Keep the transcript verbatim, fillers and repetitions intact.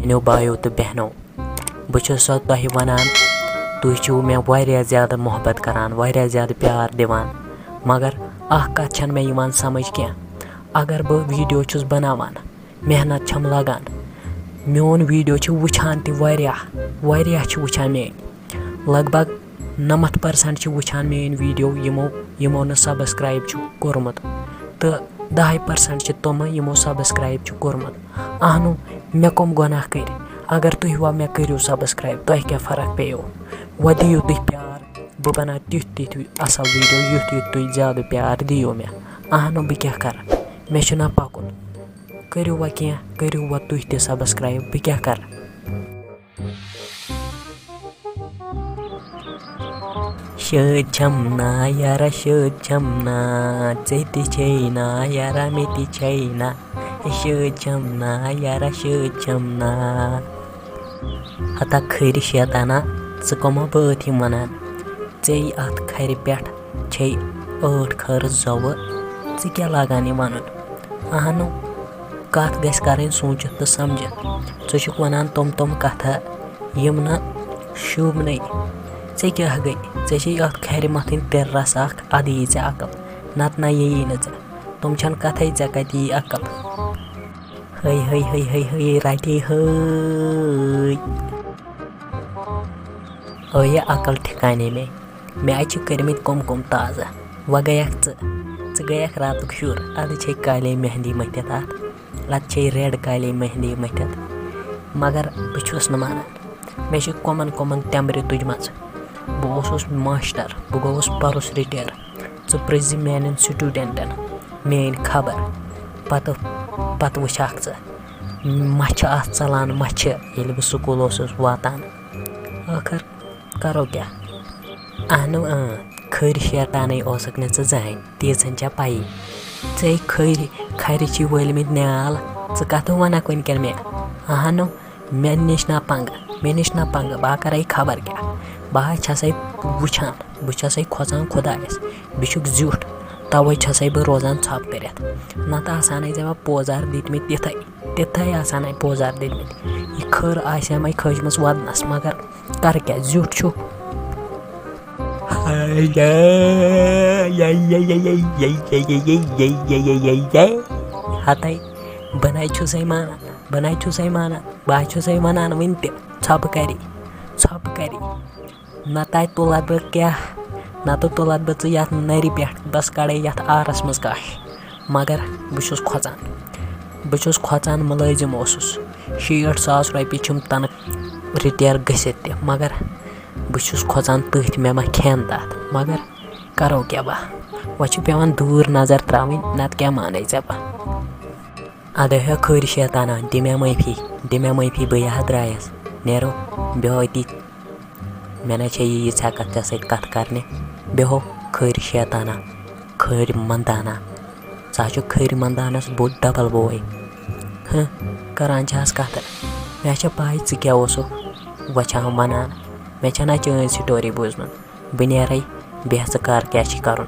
میٛانیو بایو تہٕ بیٚہنو، بہٕ چھُس سو تۄہہِ وَنان، تُہۍ چھِو مےٚ واریاہ زیادٕ محبت کَران، واریاہ زیادٕ پیار دِوان، مگر اَکھ کَتھ چھَنہٕ مےٚ یِوان سَمٕجھ کینٛہہ۔ اگر بہٕ video چھُس بَناوان، محنت چھَم لَگان، میون video چھِ وٕچھان تہِ واریاہ، واریاہ چھِ وٕچھان میٲنۍ۔ لگ بگ نَمَتھ percent چھِ وٕچھان میٲنۍ video یِمو، یِمو نہٕ subscribe چھُ کوٚرمُت، تہٕ دَہَے percent چھِ تِمہٕ یِمو subscribe چھُ کوٚرمُت۔ اہنو، مےٚ کۄم گۄناہ کٔرۍ؟ اگر تُہۍ وۄنۍ مےٚ کٔرِو subscribe، تۄہہِ کیٛاہ فرق پیٚیو؟ وۄنۍ دِیِو تُہۍ پیار، بہٕ بَناو تِتھۍ تِتھۍ اَصٕل video، یُتھ یُتھ تُہۍ زیادٕ پیار دِیِو مےٚ۔ اہنو، بہٕ کیٛاہ کَرٕ؟ مےٚ چھُنہ پَکُن۔ کٔرِو وۄنۍ کینٛہہ، کٔرِو وۄنۍ تُہۍ تہِ subscribe، بہٕ کیٛاہ کَرٕ؟ شٲدۍ چھَم نا یارا، شٲدۍ چھَم نا، ژےٚ تہِ چھے نا یارا، مےٚ تہِ چھے نا۔ شٲدۍ چھَم نا یارا، شٲدۍ چھَم نا۔ ہتا کھٔرۍ شیطانا، ژٕ کۄمہ بٲتھ یِم وَنان؟ ژے اَتھ کھرِ پٮ۪ٹھ چھے ٲٹھ کھٔر زۄوٕ، ژٕ کیٛاہ لاگان یہِ وَنُن؟ اہنو، کَتھ گژھِ کَرٕنۍ سوٗنٛچِتھ تہٕ سَمجِتھ۔ ژٕ چھُکھ وَنان تِم تِم کَتھٕ، یِم نہٕ شوٗبنٕے۔ ژےٚ کیٛاہ گٔے؟ ژےٚ چھے اَتھ کھرِ مَتھٕنۍ تِر رَس اَکھ، اَدٕ یی ژےٚ عقل، نَتہٕ نہ یی نہٕ ژےٚ۔ تِم چھَنہٕ کَتھَے، ژےٚ کَتہِ یی عقل؟ ہے، ہے، ہے، ہے، ہے، رَٹے ہے۔ او یہِ عقل ٹھِکانے مےٚ، مےٚ اَتہِ چھِ کٔرمٕتۍ کۄم کۄم تازٕ۔ وۄنۍ گٔیَکھ ژٕ، ژٕ گٔیَکھ راتُک شُر، اَدٕ چھے کالے مہندی مٔتھِتھ اَتھ، اَدٕ چھے red کالے مہندی مٔتھِتھ۔ مگر بہٕ چھُس نہٕ مانان، مےٚ چھِ کۄمَن کۄمَن تٮ۪مبرِ تُجمَژٕ۔ بہٕ اوسُس ماسٹر، بہٕ گوٚوُس پَرُس retire۔ ژٕ پرٛژھ زِ میٛانٮ۪ن studentن میٛٲنۍ خبر، پَتہٕ، پَتہٕ وٕچھَکھ ژٕ، مَچھِ آسہٕ ژَلان مَچھِ، ییٚلہِ بہٕ سکوٗل اوسُس واتان۔ ٲخٕر کَرو کیٛاہ؟ اہنو اۭں، کھٔرۍ شیطانٕے اوسُکھ نہٕ ژٕ زٕہٕنۍ، تیٖژ ہن چھےٚ پَیی۔ ژے کھٔرۍ، کھرِ چھی وٲلمٕتۍ نیال، ژٕ کَتھٕ وَنکھ وٕنکٮ۪ن مےٚ؟ اہنو، مےٚ نِش نا پنٛگہٕ، مےٚ نِش نا پنٛگہٕ، بہٕ ہا کَرَے خبر کیٛاہ۔ بہٕ ہا چھَسَے وٕچھان، بہٕ چھَسَے کھۄژان خۄدایَس، بہٕ چھُکھ زیُٹھ، تَوَے چھَسَے بہٕ روزان ژھۄپہٕ کٔرِتھ۔ نَتہٕ آسہٕ ہَنَے ژےٚ مےٚ پوزار دِتمٕتۍ تِتھَے، تِتھَے آسہٕ ہَنَے پوزار دِتمٕتۍ۔ یہِ کھٔر آسہِ ہَمَے کھٔجمٕژ وَدنَس، مگر کَرٕ کیٛاہ، زیُٹھ چھُ۔ ہَتَے، بہٕ نَے چھُسَے مانان، بہٕ نَے چھُسَے مانان، بہٕ ہا چھُسَے وَنان وٕنہِ تہِ، ژھۄپہٕ کَری، ژھۄپہٕ کَری۔ نَتہٕ تُلَتھ بہٕ کیٛاہ، نَتہٕ تُلَتھ بہٕ ژٕ یَتھ نَرِ پٮ۪ٹھ، بَس کَڑَے یَتھ آرَس منٛز کَش۔ مگر بہٕ چھُس کھۄژان، بہٕ چھُس کھۄژان، مُلٲزِم اوسُس، شیٹھ ساس رۄپیہِ چھِم تَنہٕ retire گٔژھِتھ تہِ، مگر بہٕ چھُس کھۄژان تٔتھۍ مےٚ ما کھٮ۪ن تَتھ، مگر کَرو کیٛاہ با، وۄنۍ چھِ پٮ۪وان دوٗر نظر ترٛاوٕنۍ، نَتہٕ کیٛاہ مانَے ژےٚ با۔ اَدٕ ہا کھٔرۍ شیطانا، دِ مےٚ معٲفی، دِ مےٚ معٲفی، بہٕ یہِ ہا درٛایَس، نیرو بیٚہو أتی۔ مےٚ نَے چھےٚ یہِ ییٖژ ہٮ۪کَتھ ژےٚ سۭتۍ کَتھ کَرنہِ، بیٚہو کھٔرۍ شیطانا، کھٔرۍ مَندانا۔ ژٕ ہا چھُکھ کھٔرۍ مَندانَس بوٚڑ double boy۔ ہہ، کَران چھِ آز کَتھٕ۔ مےٚ چھےٚ پَے ژٕ کیٛاہ اوسُکھ وۄنۍ چھِ ہم وَنان۔ مےٚ چھَنہ چٲنۍ story بوٗزمٕژ۔ بہٕ نیرَے، بیٚہہ ژٕ کَر کیٛاہ چھِ کَرُن۔